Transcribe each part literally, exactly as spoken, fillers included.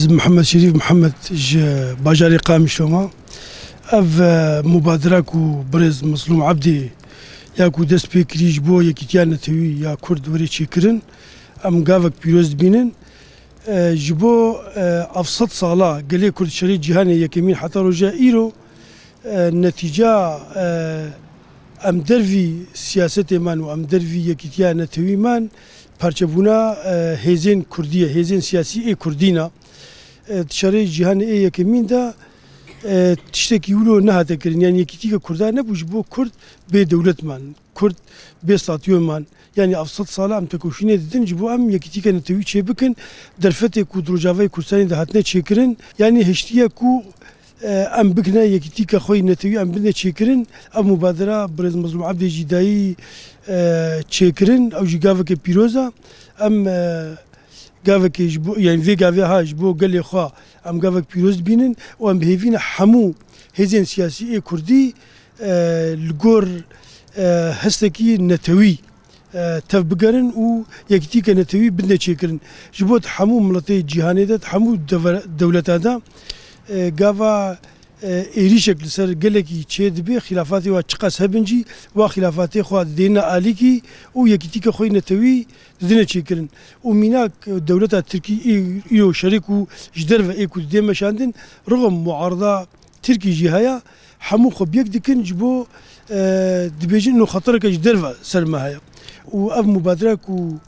Ez Mihemed Şerîf Mihemed ji bajarê Qamişlo me. Ev, e, mubadera ku birêz Mezlûm Ebdî ya ku dest pê kirî ji bo yekîtiya netewî ya Kurd were çêkirin, em gavek pîroz dibînin. E, ji bo, e, ev sed sala gelê Kurd şerê cîhanê yekemîn heta roja îro, e, netîca, e, em dervî siyasetê man û em dervî yekîtiya netewî man, parçebûna, e, hêzên Kurdî ye, hêzên siyasî ê Kurdî ne. E, di şerê cîhanê ê yekemîn de, e, tiştekî wilo nehate kirin. Yanî yekîtîke Kurda nebû ji bo Kurd bê dewlet man. Kurd bê statûyê man. Yanî ev sed sala em tekoşînê didin ji bo em yekîtîke netewî çê bikin. Derfetê ku di Rojavayê Kurdistanê de hatine çêkirin, yanî hiştiye ku, e, em bikine yekîtîke xwe yî netewî em bidine çêkirin. Ev mubadera birêz Mezlûm Ebdê jî dayî, e, çêkirin. Ew jî gaveke pîroz e. Em, e, gavekê ji bo, yanî vê gavê ha ji bo gelê xwe em gavek pîroz dibînin û em bi hêvî ne hemû hêzên siyasî ê Kurdî, e, li gor, e, hestekî netewî, e, tev bigerin û yekîtîke netewî bidine çêkirin. Ji bo di hemû miletê cîhanê de, di hemû deve-, dewleta de, e, gava, e, êrîşek li ser gelekî çê dibe, xîlafatê wa çiqas hebin jî, wa xîlafatê xwe didêne alîkî û yekîtîke xwe yî netewî didine çêkirin. Û mînak, e, dewleta Tirkî î-, îro şerê ku ji derve ê ku didê meşandin, rixim muarda Tirkî jî heye, hemû xwe bi yek dikin ji bo, e, dibêjin ino xetereke ji derve ser me heye. Û ev mubadera ku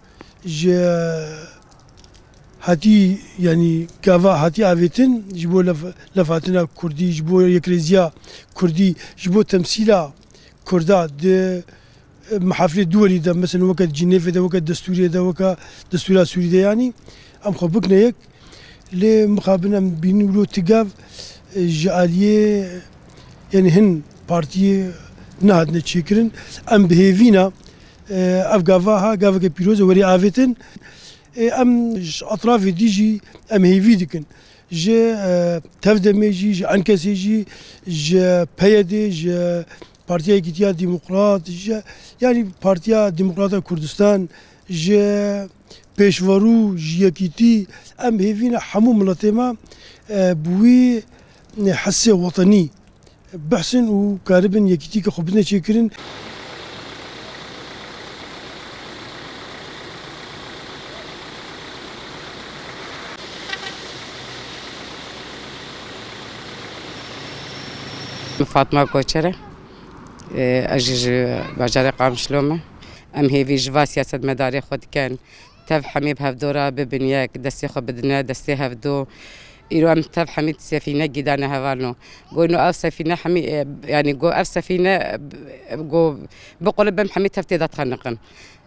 ji hatî, yanî gava hatî avêtin ji bo lef-, lefhatina Kurdî, ji bo yekrêziya Kurdî, ji bo temsîla Kurda di, e, mehafilê duwelî de, mesela weke di Cinêvê de, weke destûrê de, weke destûra Sûrî de, yanî em xwe bikine yek. Lê mixabin em bînin wilo ti gav, e, ji aliyê, yanî hin partiyê nehatine çêkirin. Em bi hêvî ne, e, ev gava ha, gaveke pîroz e, werê avêtin. E, em ji etrafê dî jî em hêvî dikin. Ji, e, Tevdemê jî, ji Enkesê jî, ji P Y D, ji Partiya Yekîtiya Demokrat, ji, yanî Partiya Demokrata Kurdistan, ji Pêşverû, ji Yekîtî, em hêvî ne hemû miletê me, e, bi wî hesê wetenî behsin û karibin yekîtîke xwe bidine çêkirin. Min Fatma Koçer e. Ez jî ji bajarê Qamişlo me. Em hêvî ji va siyasetmedarê xwe dikin. Tev hemî bi hevdora bibin yek, destê xwe bidine destê hevdu. Îro em tev hemî sefîne gîdane hevalno. Goyno ev sefîne hemî, e, yanî go ev sefîne, e, go biqulibin hemî tev tê de dixeniqin.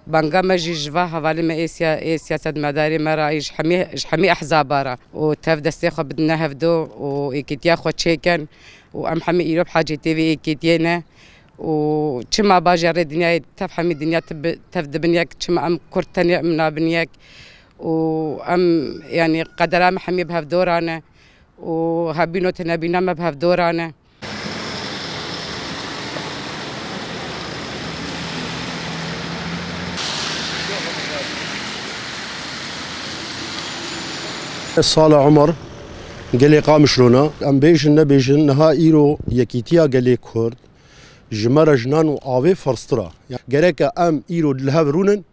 Banga me jî ji va hevalê me ê siya-, ê siyasetmedarê me re, ê ji hemî, ji hemî ehzaba re û tev destê xwe bidine hevdu û êkîtiya xwe çêkin û em hemî îro bi hacetê vê êkîtiyê ne û çima bajarê dinyayê tev hemî dinya tev bi-, tev dibin yek, çima em Kurd tenê em nabin yek û em, yanî qedera me hemî bi hevdora ne û hebîno tenebîna me bi hevdora ne. Sala Omer, gelê Qamişlo ne. Em bêjin nebêjin, niha îro yekîtiya gelê Kurd ji me re ji nan û avê ferztir e. Gereke em îro li hev rûnin,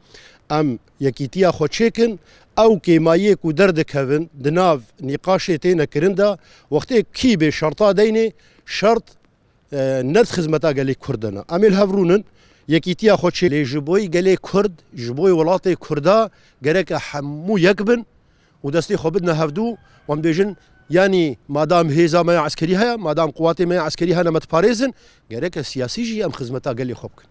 em yekîtiya xwe çêkin, ew kêmayiyê ku derdikevin di nav nîqaşê têne kirin de, wextê kî bê şerta deynê, şert, e, ne di xizmeta gelê Kurd de ne. Em ê li hev rûnin, yekîtiya xwe çê, lê ji boyî gelê Kurd, ji boyî welatê Kurda gereke hemû yek bin û destê xwe bidine hevdû, wan bêjin, yanî madam hêza me ya eskerî heye, madam quwatê me ya eskerî hene me diparêzin, gereke siyasî jî em xizmeta gelê xwe bikin.